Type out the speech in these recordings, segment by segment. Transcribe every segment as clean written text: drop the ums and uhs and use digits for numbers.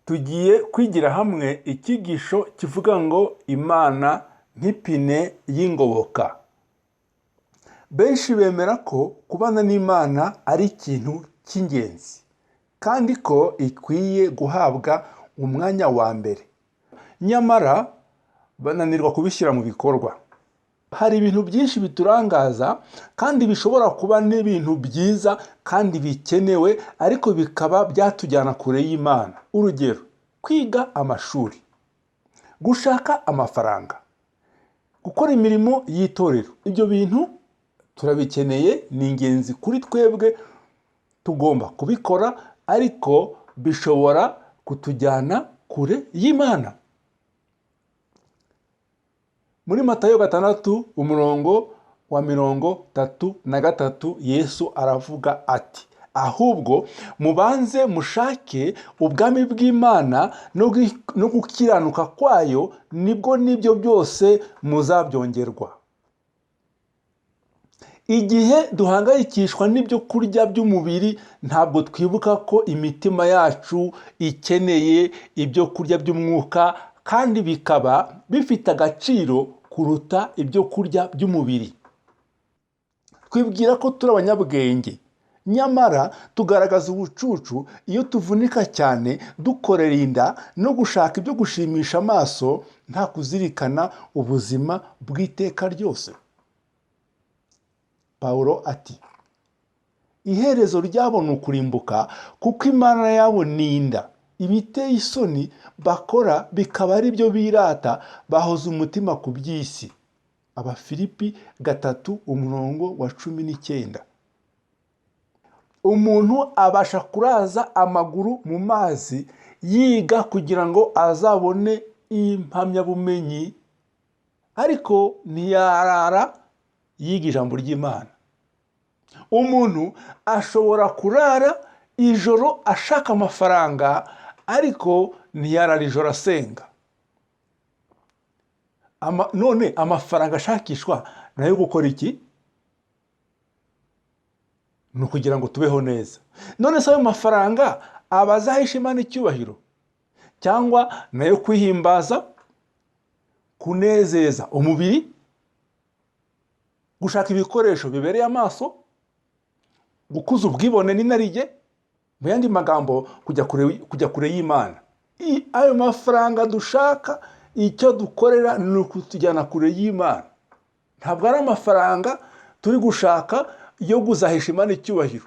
Tugiye kwigira hamwe icyigisho kivuga ngo Imana nk'ipine y'ingoboka. Benshi bemera ko kubana n'Imana ari ikintu cy'ingenzi kandi ko ikwiye guhabwa umwanya wa mbere, nyamara bananirwa kubishyira mu bikorwa. Hari ibintu byinshi biturangaza kandi bishobora kuba n'ibintu byiza kandi bikenewe, ariko bikaba byatujyana kure y'Imana. Urugero, kwiga amashuri, gushaka amafaranga, gukora imirimo y'itorero. Ibyo bintu turabikeneye, ni ingenzi kuri twebwe, tugomba kubikora, ariko bishobora kutujyana kure y'Imana. Muri Matayo 6 umurongo wa 33, Yesu aravuga ati: ahubwo mubanze mushake ubwami bw'Imana no gukiranuka kwayo, nibwo n'ibyo byose muzabyongerwa. Igihe duhangayikishwa n'ibyo kurya by'umubiri, ntabwo twibuka ko imitima yacu ikeneye ibyo kurya by'umwuka, kandi bikaba bifite agaciro kuruta ibyo kurya by'umubiri. Twibwira ko turi abanyabwenge, nyamara tugaragaza ubucucu iyo tuvunika cyane dukorera inda no gushaka ibyo gushimisha amaso, nta kuzirikana ubuzima bw'iteka ryose. Pawulo ati: iherezo ryabo ni ukurimbuka, kuko Imana yabo ni inda, ibiteye isoni bakora bikaba ari byo birata, bahoza umutima ku by'isi. Abafilipi 3 umurongo wa 19. Umuntu abasha kuraza amaguru mu mazi yiga kugira ngo azabone impamyabumenyi, ariko ntiyarara yiga ijambo ry'Imana. Umuntu ashobora kurara ijoro ashaka amafaranga, ariko ntiyarara ijoro asenga. None amafaranga ashakishwa nayo gukora iki? Ni ukugira ngo tubeho neza. None se ayo mafaranga aba azahisha Imana icyubahiro, cyangwa nayo kwihimbaza, kunezeza umubiri, gushaka ibikoresho bibereye amaso, gukuza ubwibone n'inarijye, mu yandi magambo kujya kure y'Imana? Ayo mafaranga dushaka, icyo dukorera ni ukutujyana kure y'Imana. Ntabwo ari amafaranga turi gushaka yo kuzahisha Imana icyubahiro.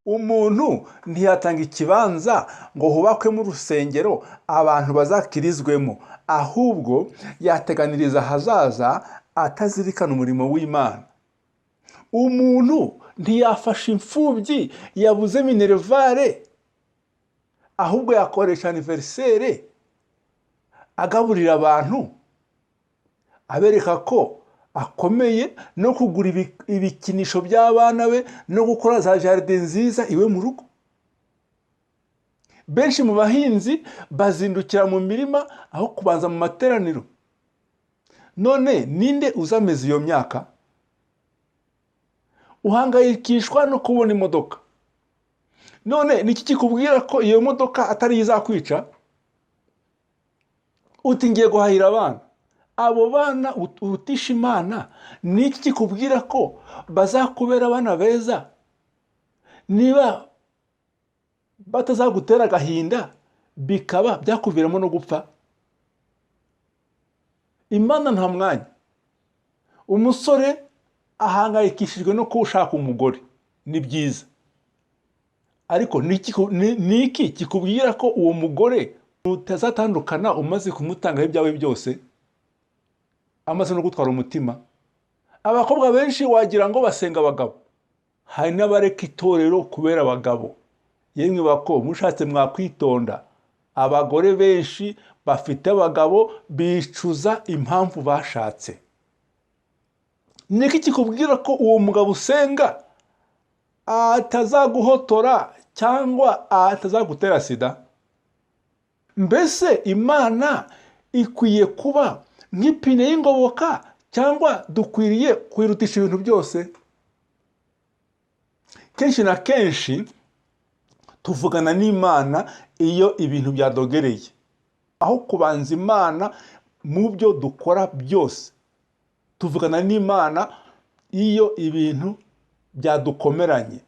Umuntu ntiyatanga ikibanza ngo hubakwemo urusengero abantu bazakirizwemo, ahubwo yateganiriza ahazaza atazirikana umurimo w'Imana. Umuntu ntiyafasha imfubyi yabuze minerval, ahubwo yakoresha anniversaire agaburira abantu, abereka ko akomeye, no kugura ibikinisho by'abana be, no gukora za jardin nziza iwe mu rugo. Benshi mu bahinzi bazindukira mu mirima aho kubanza mu materaniro. None ninde uzameza iyo myaka? Uhangayikishwa no kubona imodoka. None niki kikubwira ko iyo modoka atari yo izakwica? Uti ngiye guhahira abana. Abo bana urutisha Imana, niki kikubwira ko bazakubera abana beza, niba batazagutera agahinda bikaba byakuviramo no gupfa? Imana nta mwanya. Umusore ahangayikishijwe no kushaka umugore, ni byiza, ariko ni iki kikubwira ko uwo mugore utazatandukana umaze kumutangaho ibyawe byose, amaze no gutwara umutima? Abakobwa benshi wagira ngo basenga abagabo. Hari n'abareka itorero kubera abagabo. Yemwe bako, mushatse mwakwitonda. Abagore benshi bafite abagabo bicuza impamvu bashatse. Niki kikubwira ko uwo mugabo usenga atazaguhotora cyangwa atazagutera sida? Mbese Imana ikwiye kuba nk'ipine y'ingoboka, cyangwa dukwiriye kwirutisha ibintu byose? Kenshi na kenshi Tuvugana n'Imana iyo ibintu byadogereye. Aho kubanza Imana mu byo dukora byose, tuvugana n'Imana iyo ibintu byadukomeranye.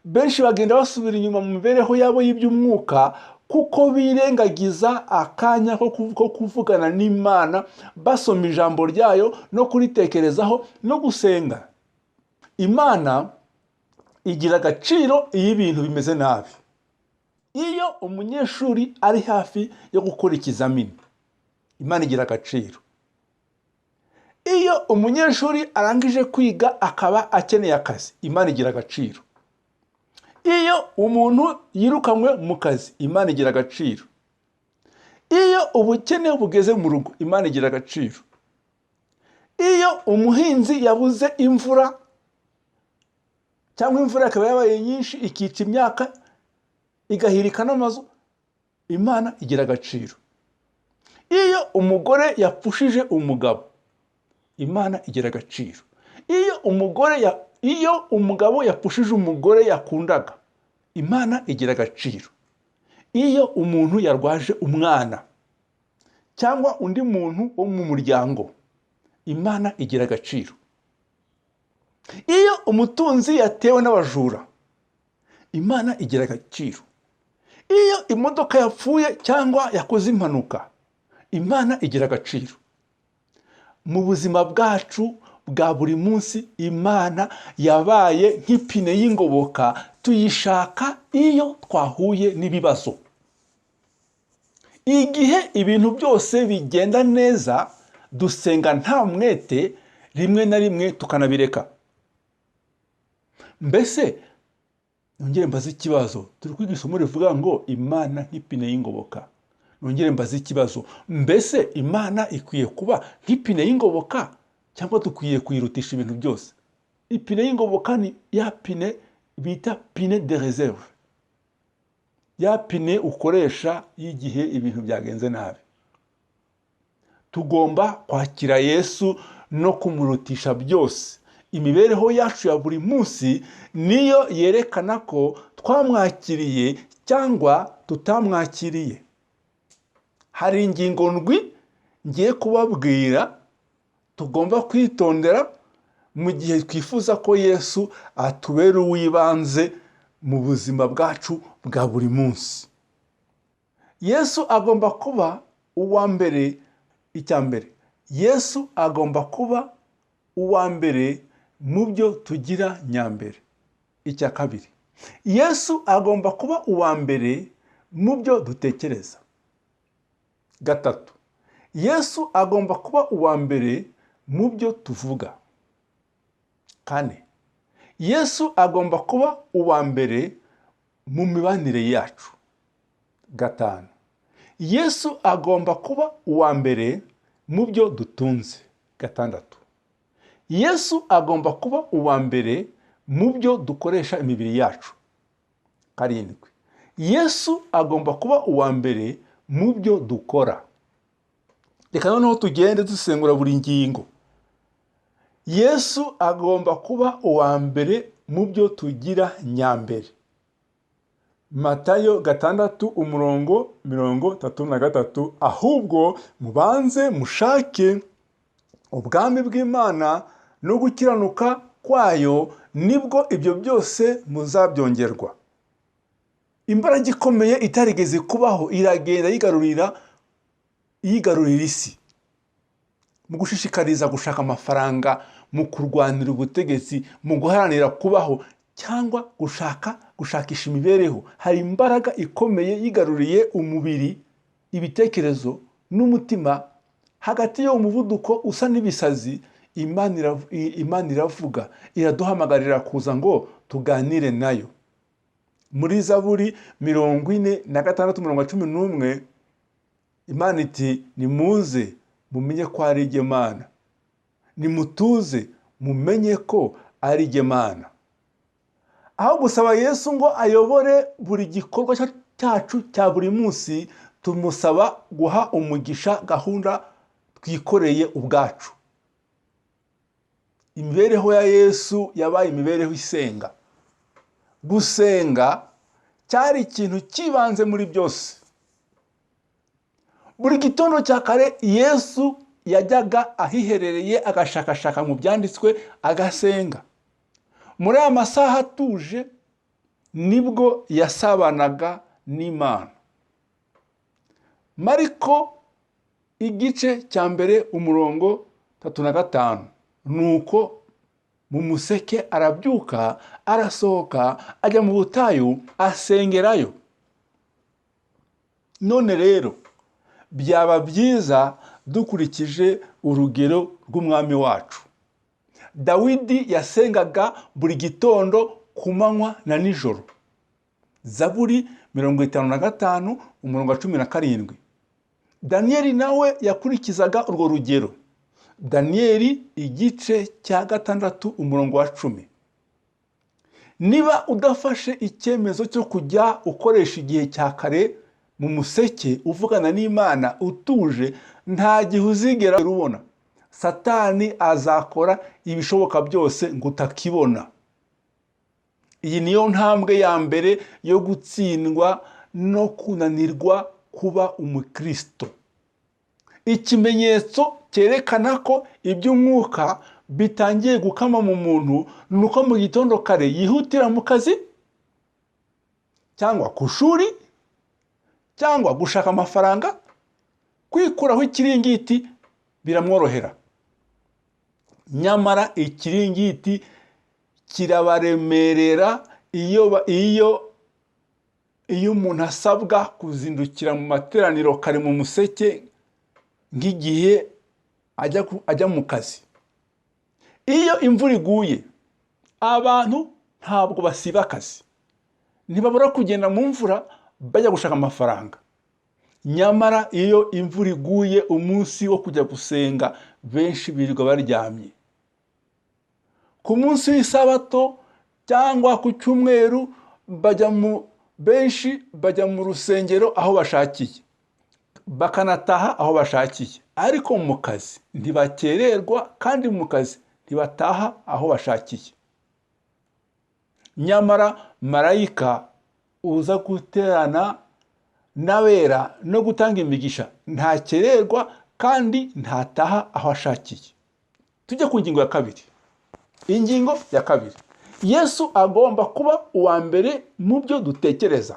Benshi bagenda basubira inyuma mu mibereho yabo y'iby'umwuka kuko birengagiza akanya ko kuvugana n'Imana, basoma ijambo ryayo no kuritekerezaho no gusenga. Imana igira agaciro iyo ibintu bimeze nabi. Iyo umunyeshuri ari hafi yo gukora ikizamini, Imana igira agaciro. Iyo umunyeshuri arangije kwiga akaba akeneye akazi, Imana igira agaciro. Iyo umuntu yirukanywe mu kazi, Imana igira agaciro. Iyo ubukene bugeze mu rugo, Imana igira agaciro. Iyo umuhinzi yabuze imvura, cyangwa imvura ikaba yabaye nyinshi ikica imyaka, igahirika n'amazu, Imana igira agaciro. Iyo umugore yapfushije umugabo, Imana igira agaciro. Iyo umugabo yapfushije umugore yakundaga, Imana igira agaciro. Iyo umuntu yarwaje umwana cyangwa undi muntu wo mu muryango, Imana igira agaciro. Iyo umutunzi yatewe n'abajura, Imana igira agaciro. Iyo imodoka yapfuye cyangwa yakoze impanuka, Imana igira agaciro. Mu buzima bwacu bwa buri munsi, Imana yabaye nk'ipine y'ingoboka, tuyishaka iyo twahuye n'ibibazo. Igihe ibintu byose bigenda neza, dusenga nta mwete, rimwe na rimwe tukanabireka. Mbese nongere mbaze ikibazo, turi kwiga isomo rivuga ngo Imana nk'ipine y'ingoboka. Nongere mbaze ikibazo, mbese Imana ikwiye kuba nk'ipine y'ingoboka cyangwa dukwiye kuyirutisha ibintu byose? Ipine y'ingoboka ni ya pine bita pneu de réserve, ya pine ukoresha y'igihe ibintu byagenze nabi. Tugomba kwakira Yesu no kumurutisha byose. Imibereho yacu ya buri munsi niyo yerekana ko twamwakiriye cyangwa tutamwakiriye. Hari ingingo ndwi ngiye kubabwira tugomba kwitondera mu gihe twifuza ko Yesu atubera uw'ibanze mu buzima bwacu bwa buri munsi. Yesu agomba kuba uwa mbere. Icya mbere, Yesu agomba kuba uwa mbere mu byo tugira nyambere. Icya kabiri, Yesu agomba kuba uwa mbere mu byo dutekereza. Gatatu, Yesu agomba kuba uwa mbere mu byo tuvuga. Kane, Yesu agomba kuba uwa mbere mu mibanire yacu. Gatanu, Yesu agomba kuba uwa mbere mu byo dutunze. Gatandatu, Yesu agomba kuba uwa mbere mu byo dukoresha imibiri yacu. Karindwi, Yesu agomba kuba uwa mbere mu byo dukora. Reka noneho tugende dusengura buri ngingo. Yesu agomba kuba uwa mbere mu byo tugira nyambere. Matayo 6 umurongo 33: "Ahubwo mubanze mushake ubwami bw'Imana no gukiranuka kwayo, nibwo ibyo byose muzabyongerwa." Imbaraga ikomeye itarigeze kubaho iragenda yigarurira isi mu gushishikariza gushaka amafaranga, mu kurwanira ubutegetsi, mu guharanira kubaho cyangwa gushakisha imibereho. Hari imbaraga ikomeye yigaruriye umubiri, ibitekerezo n'umutima. Hagati y'uwo muvuduko usa n'ibisazi, Imana iravuga, iraduhamagarira kuza ngo tuganire nayo. Muri Zaburi 46 umurongo 11, Imana iti: "Nimuze mumenye ko ari jye Mana, nimutuze mumenye ko ari jye Mana." Aho gusaba Yesu ngo ayobore buri gikorwa cyacu cya buri munsi, tumusaba guha umugisha gahunda twikoreye ubwacu. Imibereho ya Yesu yabaye imibereho isenga. Gusenga Cyari ikintu cy'ibanze muri byose. Buri gitondo cya kare Yesu yajyaga ahiherereye, agashakashaka mu byanditswe, agasenga. Muri aya masaha atuje nibwo yasabanaga n'Imana. Mariko igice cya 1 umurongo 35: "Nuko mu museke arabyuka, arasohoka, ajya mu butayu asengerayo." None rero byaba byiza dukurikije urugero rw'Umwami wacu. Dawidi yasengaga buri gitondo, ku manywa na nijoro. Zaburi 55 umurongo wa 17. Daniyeli nawe yakurikizaga urwo rugero. Daniyeli igice cya 6 umurongo wa 10. Niba udafashe icyemezo cyo kujya ukoresha igihe cya kare mu museke uvugana n'Imana utuje, nta gihe uzigera ubona. Satani azakora ibishoboka byose ngo utakibona. Iyi niyo ntambwe ya mbere yo gutsindwa no kunanirwa kuba umukristo. Ikimenyetso cyerekana ko iby'umwuka bitangiye gukama mu muntu ni uko mu gitondo kare yihutira mu kazi cyangwa ku shuri cyangwa gushaka amafaranga. Kwikuraho ikiringiti biramworohera. Nyamara ikiringiti kirabaremerera iyo umuntu asabwa kuzindukira mu materaniro kare mu museke nk'igihe ajya mu kazi. Iyo imvura iguye, abantu ntabwo basiba akazi, ntibabura kugenda mu mvura bajya gushaka amafaranga. Nyamara iyo imvura iguye umunsi wo kujya gusenga, benshi birirwa baryamye. Ku munsi w'isabato cyangwa ku cyumweru, bajya mu benshi bajya mu rusengero aho bashakiye, bakanataha aho bashakiye, ariko mu kazi ntibakererwa, kandi mu kazi ntibataha aho bashakiye. Nyamara marayika uza guterana n'abera no gutanga imigisha ntakererwa kandi ntataha aho ashakiye. Tujye ku ngingo ya kabiri. Ingingo ya kabiri: Yesu agomba kuba uwa mbere mu byo dutekereza.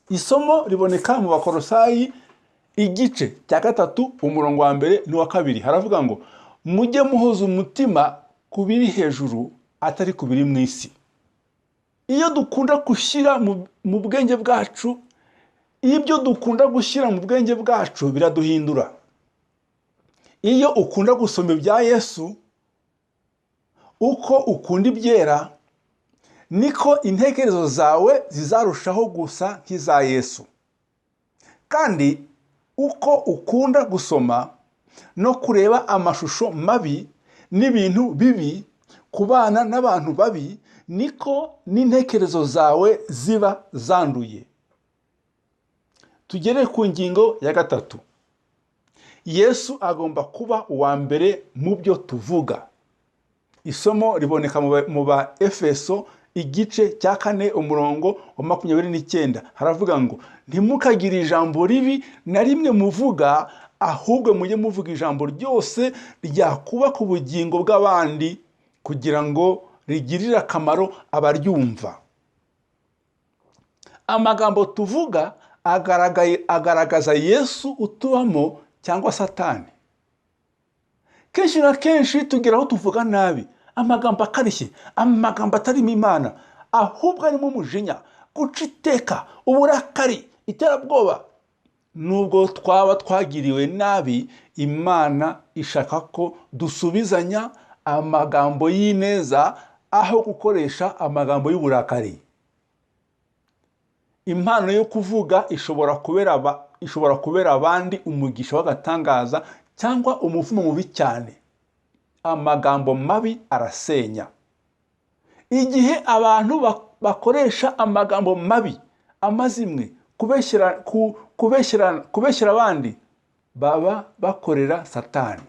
Isomo riboneka mu Bakorosayi igice cya 3 umurongo wa 1 n'uwa 2. Haravuga ngo: "Mujye muhoza umutima ku biri hejuru, atari ku biri mu isi." Iyo dukunda gushyira mu bwenge bwacu, ibyo dukunda gushyira mu bwenge bwacu biraduhindura. Iyo ukunda gusoma ibya Yesu, uko ukunda ibyera, niko intekerezo zawe zizarushaho gusa nk'iza Yesu. Kandi uko ukunda gusoma no kureba amashusho mabi n'ibintu bibi, kubana n'abantu babi, niko n'intekerezo zawe ziba zanduye. Tugere ku ngingo ya gatatu: Yesu agomba kuba uwa mbere mu byo tuvuga. Isomo riboneka mu ba Efeso igice cya 4 umurongo wa 29. Haravuga ngo: "Ntimukagire ijambo ribi na rimwe muvuga, ahubwo mujye muvuga ijambo ryose ryakubaka ubugingo bw'abandi, kugira ngo rigirire akamaro abaryumva." Amagambo tuvuga agaragaza Yesu utubamo cyangwa Satani. Kenshi na kenshi tugera aho tuvuga nabi, amagambo akarishye, amagambo atarimo Imana, ahubwo arimo umujinya, guca iteka, uburakari, iterabwoba. Nubwo twaba twagiriwe nabi, Imana ishaka ko dusubizanya amagambo y'ineza aho gukoresha amagambo y'uburakari. Impano yo kuvuga ishobora kubera abandi umugisha w'agatangaza cyangwa umuvumo mubi cyane. Amagambo mabi arasenya. Igihe abantu bakoresha amagambo mabi, amazimwe, kubeshyera abandi, baba bakorera Satani.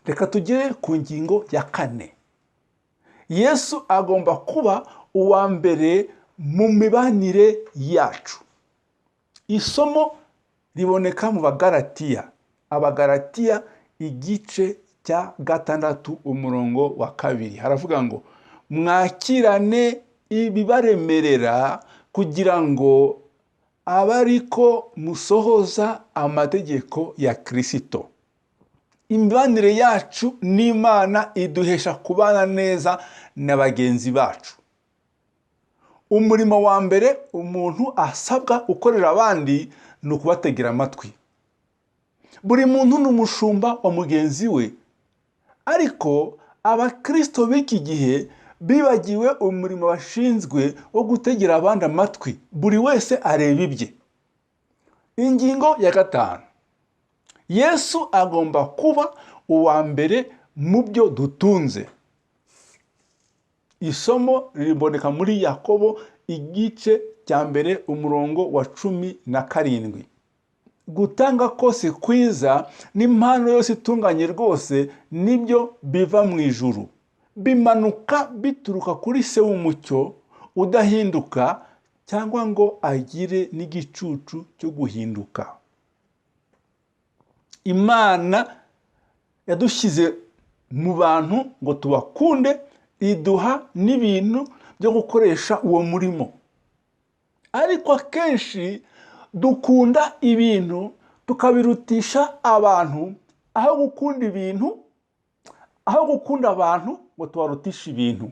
Reka tugere ku ngingo ya kane: Yesu agomba kuba uwa mbere. Mu mibanire yacu, isomo riboneka mu Bagaratiya, Abagaratiya igice cya 6 umurongo wa 2, haravuga ngo: "Mwakirane ibibaremerera kugira ngo abe ariko musohoza amategeko ya Kirisito." Imibanire yacu n'Imana iduhesha kubana neza na bagenzi bacu. Umurimo wa mbere umuntu asabwa gukorera abandi ni ukubategera amatwi. Buri muntu ni umushumba wa mugenzi we, ariko abakirisito b'iki gihe bibagiwe umurimo bashinzwe wo gutegera abandi amatwi. Buri wese areba ibye. Ingingo ya 5: Yesu agomba kuba uwa mbere mu byo dutunze. Isomo riboneka muri Yakobo igice cya 1 umurongo wa 17: "Gutanga kose kwiza n'impano yose itunganye rwose nibyo biva mu ijuru, bimanuka bituruka kuri Se w'umucyo, udahinduka cyangwa ngo agire n'igicucu cyo guhinduka." Imana yadushyize mu bantu ngo tubakunde, iduha n'ibintu byo gukoresha uwo murimo. Ariko akenshi dukunda ibintu tukabirutisha abantu, aho gukunda ibintu, aho gukunda abantu ngo tubarutishe ibintu.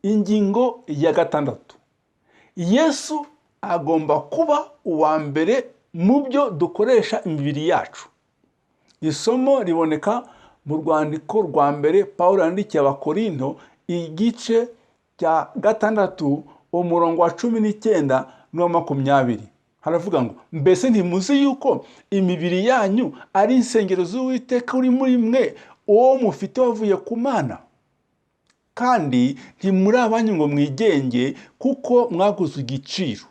Ingingo ya 6: Yesu agomba kuba uwa mbere mu byo dukoresha imibiri yacu. Isomo riboneka mu rwandiko rwa mbere Paul yandikiye Abakorinto, igice cya 6 umurongo wa 19 n'uwa 20. Haravuga ngo: "Mbese ntimuzi yuko imibiri yanyu ari insengero z'Uwiteka uri muri mwe, uwo mufite wavuye ku Mana? Kandi ntimuri abanyu ngo mwigenge, kuko mwaguze igiciro.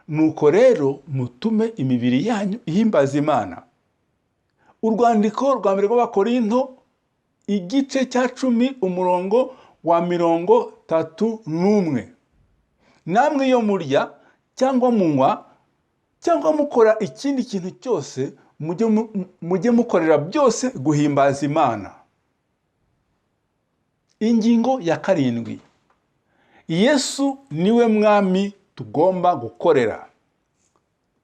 Nuko rero mutume imibiri yanyu ihimbaza Imana." Urwandiko rwa mbere rw'Abakorinto igice cya 10 umurongo wa 31: "Namwe iyo murya cyangwa munywa cyangwa mukora ikindi kintu cyose, mujye mukorera byose guhimbaza Imana." Ingingo ya 7: Yesu niwe mwami tugomba gukorera.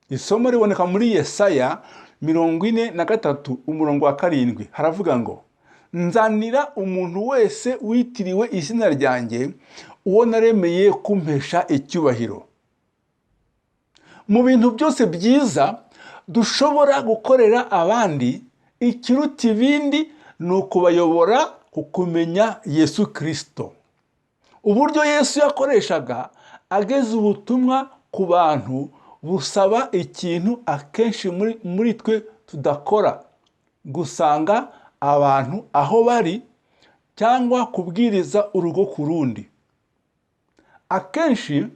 Isomo riboneka muri Yesaya 43 umurongo wa 7. Haravuga ngo: "Nzanira umuntu wese witiriwe izina ryanjye, uwo naremeye kumpesha icyubahiro." Mu bintu byose byiza dushobora gukorera abandi, ikiruta ibindi ni ukubayobora ku kumenya Yesu Kirisito. Uburyo Yesu yakoreshaga ageza ubutumwa ku bantu busaba ikintu akenshi muri twe tudakora: gusanga abantu aho bari cyangwa kubwiriza urugo ku rundi. Akenshi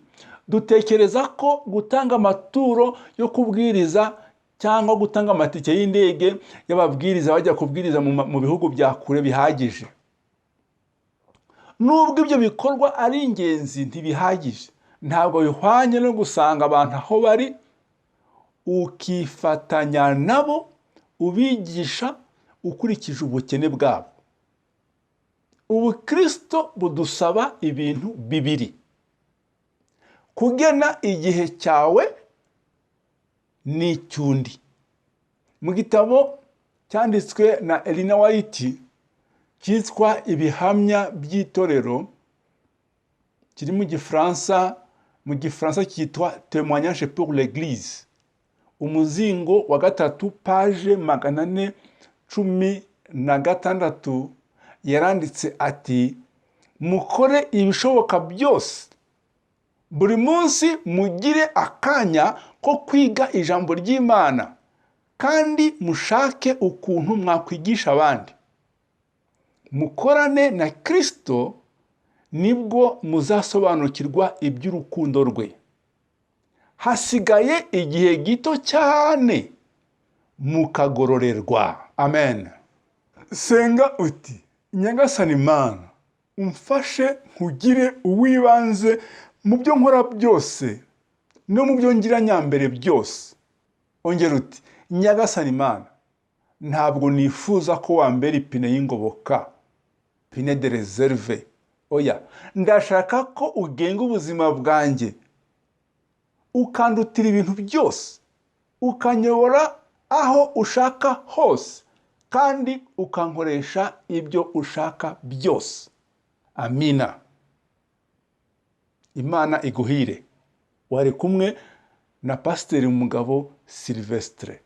dutekereza ko gutanga amaturo yo kubwiriza cyangwa gutanga amatike y'indege y'ababwiriza bajya kubwiriza mu bihugu bya kure bihagije. Nubwo ibyo bikorwa ari ingenzi, ntibihagije. Ntabwo bihwanye no gusanga abantu aho bari, ukifatanya nabo, ubigisha ukurikije ubukene bwabo. Ubukristo budusaba ibintu bibiri: kugena igihe cyawe n'icy'undi. Mu gitabo cyanditswe na Elena White cyitwa Ibihamya by'Itorero, kiri mu Gifaransa, mu Gifaransa cyitwa Témoignage pour l'Église, umuzingo wa 3, page 416, yaranditse ati: "Mukore ibishoboka byose buri munsi mugire akanya ko kwiga ijambo ry'Imana, kandi mushake ukuntu mwakwigisha abandi. Mukorane na Kirisito, nibwo muzasobanukirwa iby'urukundo rwe. Hasigaye igihe gito cyane mukagororerwa." Amen. Senga uti: "Nyagasani Imana, umfashe nkugire uw'ibanze." Mu byo nkora byose no mu byo ngira nyambere byose. Ongera uti: "Nyagasani Imana, ntabwo nifuza ko wambera ipine y'ingoboka, pneu de réserve. Oya, ndashaka ko ugenga ubuzima bwanjye, ukandutira ibintu byose, ukanyobora aho ushaka hose, kandi ukankoresha ibyo ushaka byose." Amina. Imana iguhire. Wari kumwe na Pasiteri Mugabo Silvestre.